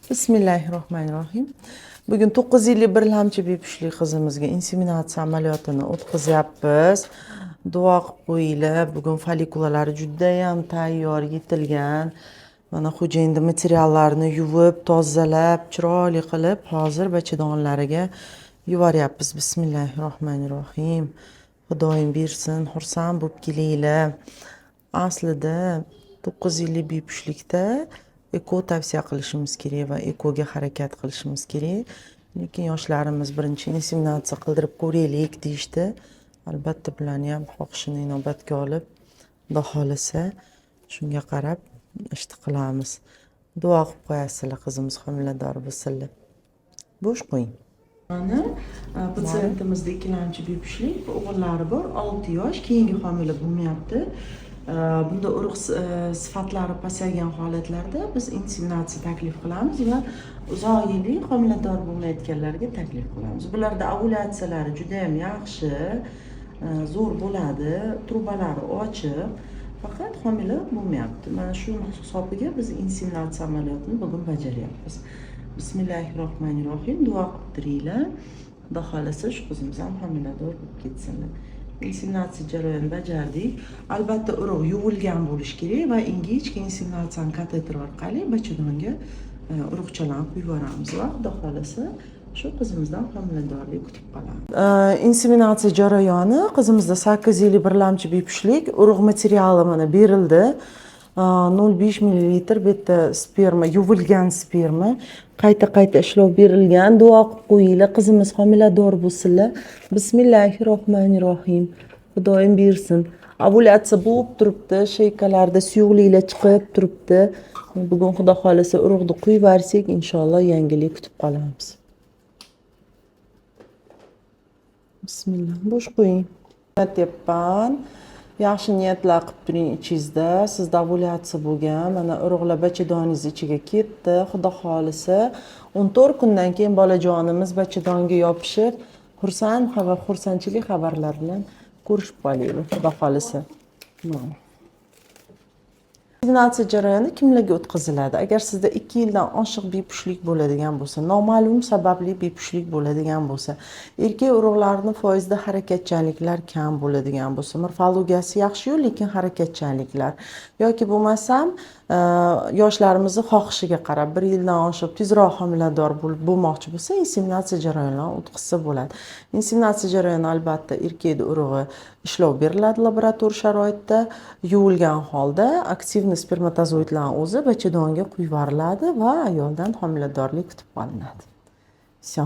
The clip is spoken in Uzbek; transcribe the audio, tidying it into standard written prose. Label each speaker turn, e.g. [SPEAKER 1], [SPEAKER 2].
[SPEAKER 1] Bismillahirrohmanirrohim. Bugun 9 yillik birlamchi bepushtlik qizimizga inseminatsiya amaliyotini o'tkazyapmiz. Duo qilib qo'yinglar. Bugun follikulalari judayam tayyor, yetilgan. Mana xo'jayinni materiallarni yuvib, tozalab, chiroyli qilib, hozir bachadonlariga yuboryapmiz. Bismillahirrohmanirrohim. Xudoyim bersin, xursand bo'lib kelinglar. Aslida 9 yillik bepushtlikda eko tavsiya qilishimiz kerak va ekoga harakat qilishimiz kerak. Lekin yoshlarimiz birinchi inseminatsiya qildirib ko'raylik deyishdi. Albatta bularni ham xohishini inobatga olib, Xudo xohlasa shunga qarab ishni qilamiz. Duo qilib qo'yasizlar, qizimiz homilador bo'lsinlar. Bo'sh qo'ying. Mana patsientimizda ikkilamchi bepushtlik, o'g'illari bor, 6 yosh, keyingi homila bo'lmayapti. Bunda urug' sifatlari pasaygan holatlarda biz inseminatsiya taklif qilamiz va uzoq yillik homilador bo'lmayotganlarga taklif qilamiz. Bularda ovulyatsiyalari juda ham yaxshi, zo'r bo'ladi, trubalari ochiq, faqat homila bo'lmayapti. Mana shu hisobiga biz inseminatsiya amaliyotini bugun bajaryapmiz. Bismillahirrohmanirrohim. Duo qilib turinglar. Xudo xohlasa shu qizimiz ham homilador bo'lib ketsinlar. Inseminatsiya jarayonini bajardik. Albatta urug' yuvilgan bo'lishi kerak va ingichka inseminatsiyani kateter orqali bachadonga urug'chalarni quyib yuboramiz va Xudo xohlasa shu qizimizdan homiladorlik kutib qolamiz. Inseminatsiya jarayoni qizimizda 8 yillik birlamchi bepushtlik, urug' materiali mana berildi. 0,5 millilitr bu yerda sperma, yuvilgan sperma qayta qayta ishlov berilgan. Duo qilib qo'yinglar, qizimiz homilador bo'lsinlar. Bismillahirrohmanirrohim. Xudoyim bersin. Ovulyatsiya bo'lib turibdi, шейка larda suyuqliklar chiqib turibdi. Bugun Xudo xohlasa urug'ni quyib yuborsak, inshaalloh yangilik kutib qolamiz. Bismillah. Bo'sh qo'ying. Aytyapman. Yaxshi niyatlar qilib turing ichingizda. Sizda ovulyatsiya bo'lgan, mana urug'lar bachadoningiz ichiga ketdi. Xudo xohlasa 14 kundan keyin bolajonimiz bachadonga yopishib, xursand xabar, xursandchilik xabarlar bilan ko'rishib qolaylik, Xudo xohlasa. Inseminatsiya jarayoni kimlarga o'tkaziladi? Agar sizda 2 yildan oshiq bepushtlik bo'ladigan bo'lsa, noma'lum sababli bepushtlik bo'ladigan bo'lsa, erkak urug'larini foizda harakatchanliklar kam bo'ladigan bo'lsa, morfologiyasi yaxshi-yu, lekin harakatchanliklar yoki bo'lmasam yoshlarimizni xohishiga qarab 1 yildan oshiq tezroq homilador bo'lib bo'lmoqchi bo'lsa, inseminatsiya jarayonlarini o'tkazsa bo'ladi. Inseminatsiya jarayoni albatta erkakni urug'i ishlov beriladi laborator sharoitda, yuvilgan holda aktivniy spermatozoidlarning o'zi bachadonga quyib yuboriladi va ayoldan homiladorlik kutib qolinadi. Всё.